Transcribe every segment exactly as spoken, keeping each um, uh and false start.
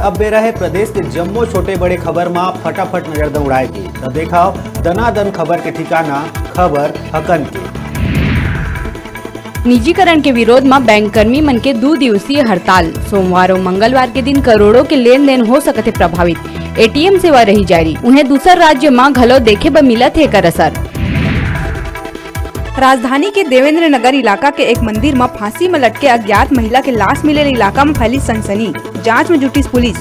अब बेरा हे प्रदेश के जम्मो छोटे बड़े खबर मा फटाफट नजर दौड़ाए के। त देखाव दनादन खबर के ठिकाना, खबर हकन के। निजीकरण के विरोध म बैंक कर्मी मन के दू दिवसीय हड़ताल। सोमवार अउ मंगलवार के दिन करोड़ों के लेन देन हो सकत हे प्रभावित। एटीएम सेवा रही जारी। उहें दूसर राज्य म घलो देखे बर मिलत हे एकर असर। राजधानी के देवेंद्र नगर इलाका के एक मंदिर म फांसी म लटके अज्ञात महिला के लाश मिले ले इलाका म फैली सनसनी। जांच म जुटिस पुलिस।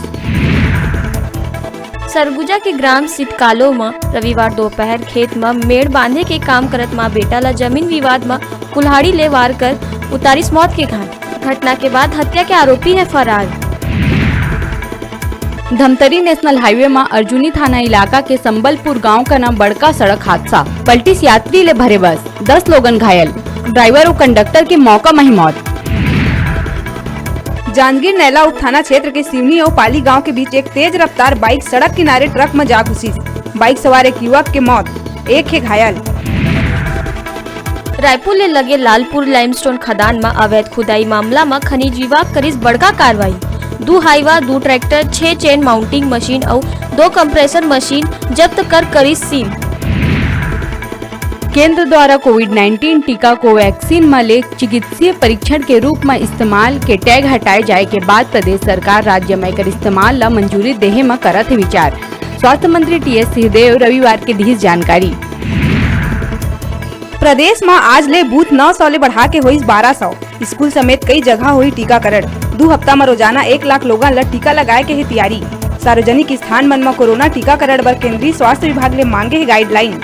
सरगुजा के ग्राम सितकालो म रविवार दोपहर खेत म मेड़ बांधे के काम करत मां बेटा ल जमीन विवाद म कुल्हाड़ी ले वार कर उतारिस मौत के घाट। घटना के बाद हत्या के आरोपी हे फरार। धमतरी नेशनल हाईवे म अर्जुनी थाना इलाका के संबलपुर गांव कना बड़का सड़क हादसा, पलटिस यात्री ले भरे बस, दस लोगन घायल, ड्राइवर अउ कंडक्टर के मौका म ही मौत। जांजगीर नैला उप थाना क्षेत्र के सिवनी अउ पाली गांव के बीच एक तेज रफ्तार बाइक सड़क किनारे ट्रक म जा घुसिस। बाइक सवार एक युवक के मौत, एक हे घायल। रायपुर ले लगे लालपुर लाइमस्टोन खदान म अवैध खुदाई मामला म खनिज विभाग करिस बड़का कार्रवाई। दू हाईवा, दू ट्रैक्टर, छह चेन माउंटिंग मशीन अउ दो कंप्रेसर मशीन जब्त कर करिस सील। केंद्र द्वारा कोविड नाइंटीन टीका कोवैक्सीन म ले चिकित्सीय परीक्षण के रूप म इस्तेमाल के टैग हटाए जाए के बाद प्रदेश सरकार राज्य म एकर इस्तेमाल ल मंजूरी देहे म करत हे विचार। स्वास्थ्य मंत्री टीएस सिंहदेव रविवार के दिहिस जानकारी। प्रदेश म आज ले बूथ नौ सौ ले बढ़ा के होइस बारह सौ। स्कूल समेत कई जगह होई टीकाकरण। दू हफ्ता म रोजाना एक लाख लोगन ल टीका लगाए के हे तियारी। सार्वजनिक स्थान मन म कोरोना टीकाकरण बर केंद्रीय स्वास्थ्य विभाग ले मांगे हे गाइडलाइन।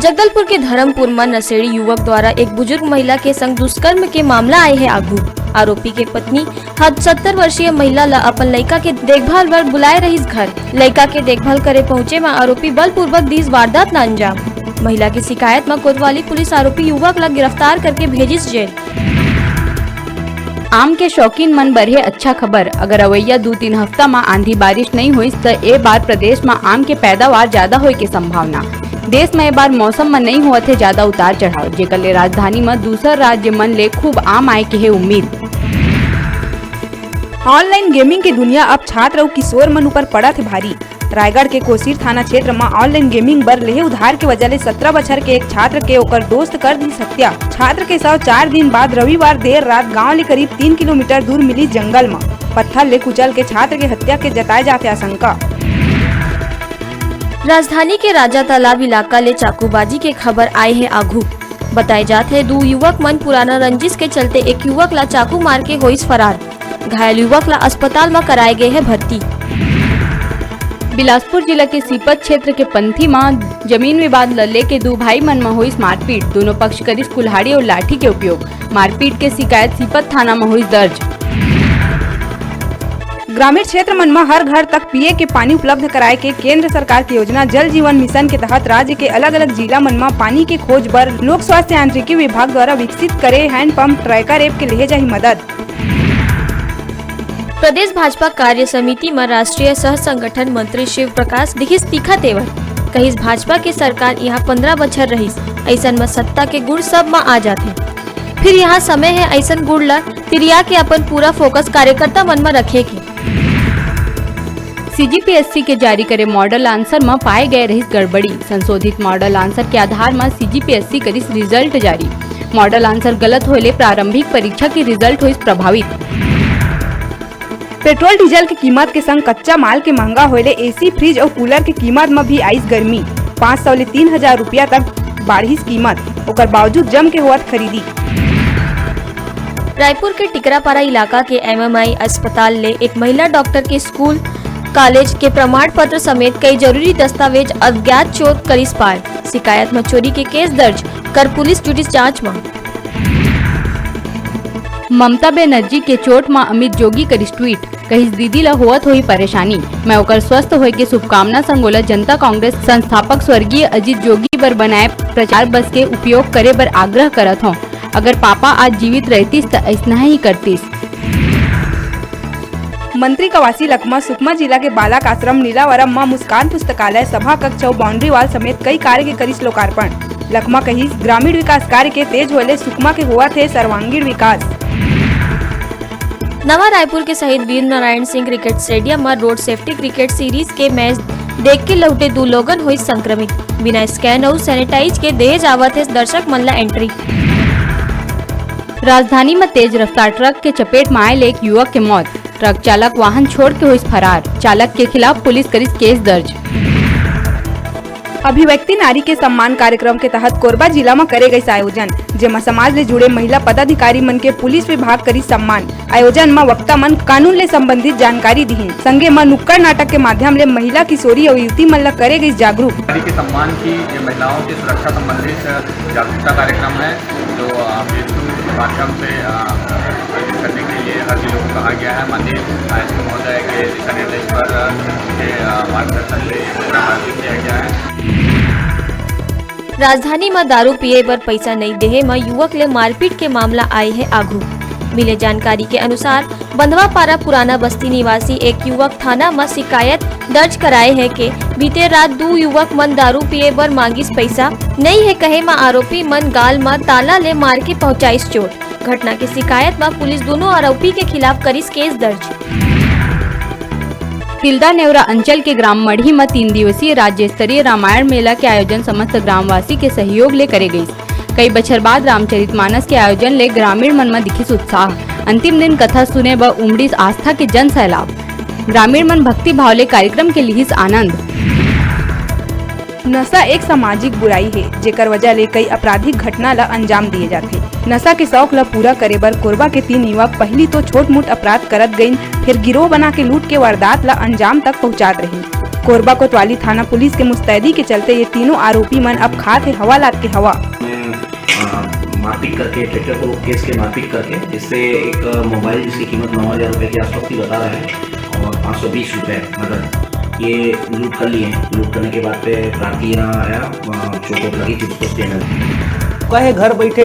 जगदलपुर के धर्मपुर म नशेड़ी युवक द्वारा एक बुजुर्ग महिला के संग दुष्कर्म के मामला आए हे आगू। आरोपी के पत्नी ह सत्तर वर्षीय महिला ल अपन लइका के देखभाल बर बुलाए रहिस घर। लइका के देखभाल करे पहुंचे म आरोपी बलपूर्वक दिस वारदात ल अंजाम। महिला के शिकायत म कोतवाली पुलिस आरोपी युवक ल गिरफ्तार करके भेजिस जेल। आम के शौकीन मन बर हे अच्छा खबर। अगर अवइया दू तीन हफ्ता म आंधी बारिश नइ होइस, त ए बार प्रदेश म आम के पैदावार जादा होय के संभावना। देश म ए बार मौसम म नइ होवत हे जादा उतार चढ़ाव, जेकर ले राजधानी म दूसर राज्य मन ले खूब आम आए के हे उम्मीद। ऑनलाइन गेमिंग के दुनिया अब छात्र अउ किशोर मन ऊपर पड़त हे भारी। रायगढ़ के कोसीर थाना क्षेत्र म ऑनलाइन गेमिंग बर लेहे उधार के वजह ले सत्रह बछर के एक छात्र के ओकर दोस्त कर दिस हत्या। छात्र के शव चार दिन बाद रविवार देर रात गांव ले करीब तीन किलोमीटर दूर मिली जंगल म। पत्थर ले कुचल के छात्र के हत्या के जताए जात हे आशंका। राजधानी के राजा तालाब इलाका ले चाकूबाजी के खबर आए हे आघू। बताए जात हे, दू युवक मन पुराना रंजिश के चलते एक युवक ला चाकू मार के होइस फरार। घायल युवक ला अस्पताल म कराए गे हे भर्ती। बिलासपुर जिला के सीपत क्षेत्र के पंथी म जमीन विवाद ल लेके दू भाई मन म होइस मारपीट। दूनों पक्ष करिस कुल्हाड़ी अउ लाठी के उपयोग। मारपीट के शिकायत सीपत थाना म होइस दर्ज। ग्रामीण क्षेत्र मन म हर घर तक पीए के पानी उपलब्ध कराए के केंद्र सरकार के योजना जल जीवन मिशन के तहत राज्य के अलग-अलग जिला मन म पानी के खोज बर लोक स्वास्थ्य यांत्रिकी विभाग द्वारा विकसित करे हैंडपंप ट्रैकर ऐप के लेहे जाही मदद। प्रदेश भाजपा कार्य समिति म राष्ट्रीय सह संगठन मंत्री शिव प्रकाश दिखिस तीखा तेवर। कहिस, भाजपा के सरकार इहां पंद्रह बछर रहिस, अइसन म सत्ता के गुण सब म आ जाथे। फिर इहां समय हे अइसन गुण ल तिरिया के अपन पूरा फोकस कार्यकर्ता मन म रखे के। सीजीपीएससी के जारी करे मॉडल आंसर म पाए गए रहिस गड़बड़ी। संशोधित मॉडल आंसर के आधार म सीजीपीएससी करिस रिजल्ट जारी। मॉडल आंसर गलत होए ले प्रारंभिक परीक्षा के रिजल्ट होइस प्रभावित। पेट्रोल डीजल के कीमत के संग कच्चा माल के महंगा होए ले एसी, फ्रिज अउ कूलर के कीमत म भी आइस गर्मी। पाँच सौ ले तीन हजार रुपया तक बाढ़िस कीमत, ओकर बावजूद जम के होवत खरीदी। रायपुर के टिकरापारा इलाका के एमएमआई अस्पताल ले एक महिला डॉक्टर के स्कूल, कॉलेज के प्रमाण पत्र समेत कई जरूरी दस्तावेज अज्ञात चोर करिस पार। शिकायत म चोरी के केस दर्ज कर पुलिस जुटिस जांच म। ममता बनर्जी के चोट म अमित जोगी करिस ट्वीट, कहिस, "दीदी ल होवत होही परेशानी, मैं ओकर स्वस्थ होए के शुभकामना संग ओला जनता कांग्रेस संस्थापक स्वर्गीय अजीत जोगी बर बनाए प्रचार बस के उपयोग करे बर आग्रह करत हौं। अगर पापा आज जीवित रहतिस त अइसना ही करतिस।" मंत्री कवासी लखमा सुकमा जिला के बालक आश्रम नीलावरम म मुस्कान पुस्तकालय, सभा कक्ष अउ बाउंड्री वॉल समेत कई कार्य के करिस लोकार्पण। लखमा कहिस, ग्रामीण विकास कार्य के तेज होए ले सुकमा के होवत हे सर्वांगीण विकास। नवा रायपुर के शहीद वीर नारायण सिंह क्रिकेट स्टेडियम म रोड सेफ्टी क्रिकेट सीरीज के मैच देख के लहुटे दू लोगन होइस संक्रमित। बिना स्कैन अउ सैनिटाइज के देहे जावत हे दर्शक मन ला एंट्री। राजधानी म तेज रफ्तार ट्रक के चपेट म आए ले एक युवक के मौत। ट्रक चालक वाहन छोड़ के होइस फरार। चालक के खिलाफ पुलिस करिस केस दर्ज। अभिव्यक्ति नारी के सम्मान कार्यक्रम के तहत कोरबा जिला म करे गइस आयोजन, जेमा समाज ले जुड़े महिला पदाधिकारी मन के पुलिस विभाग करिस सम्मान। आयोजन म वक्ता मन कानून ले संबंधित जानकारी दिहिन, संगे म नुक्कड़ नाटक के माध्यम ले महिला, किशोरी अउ युवती मन ल करे गइस जागरूक। नारी के सम्मान की, ये महिलाओं की सुरक्षा संबंधित जागरूकता कार्यक्रम है, जो, अ, Facebook के माध्यम से, अ, आयोजित करने के लिए हर जिलों को कहा गया है। माननीय, अ, एसपी महोदय के दिशा निर्देश पर, अ, के, अ, मार्गदर्शन में ये प्रोग्राम आयोजित किया गया है। राजधानी म दारू पिए बर पइसा नइ देहे म युवक ले मारपीट के मामला आए हे आघू। मिले जानकारी के अनुसार, बंधवापारा पुराना बस्ती निवासी एक युवक थाना म शिकायत दर्ज कराए हे के बीते रात दू युवक मन दारू पिए बर मांगिस पइसा नइ हे कहे म आरोपी मन गाल म ताला ले मार के पहुंचाइस चोट। घटना के शिकायत म पुलिस दूनों आरोपी के खिलाफ करिस केस दर्ज। तिल्दा नेवरा अंचल के ग्राम मढ़ी म तीन दिवसीय राज्य स्तरीय रामायण मेला के आयोजन समस्त ग्रामवासी के सहयोग ले करे गइस। कई बछर बाद रामचरितमानस के आयोजन ले ग्रामीण मन म दिखिस उत्साह। अंतिम दिन कथा सुने बर उमड़िस आस्था के जन सैलाब। ग्रामीण मन भक्ति भाव ले कार्यक्रम के लिहिस आनंद। नशा एक सामाजिक बुराई हे, जेकर वजह ले कई आपराधिक घटना ल अंजाम दिए जाथे। नशा के शौक ल पूरा करे बर कोरबा के तीन युवक पहिली तो छोट-मोट अपराध करत गइन, फिर गिरोह बना के लूट के वारदात ल अंजाम तक पहुंचात रहिन। कोरबा कोतवाली थाना पुलिस के मुस्तैदी के चलते ये तीनों आरोपी मन अब खात हे हवालात के हवा। में, अ, मारपीट करके, ट्रैक्टर को केस के मारपीट करके, इससे एक मोबाइल जिसकी कीमत नौ हज़ार रुपये के आसपास की बता रहा है और पाँच सौ बीस रुपये नगद ये लूट कर लिए। लूट करने के बाद पे प्रार्थी यहाँ आया, वहाँ चोट वोट लगी थी उसको, स्कैनर। कहे घर बैठे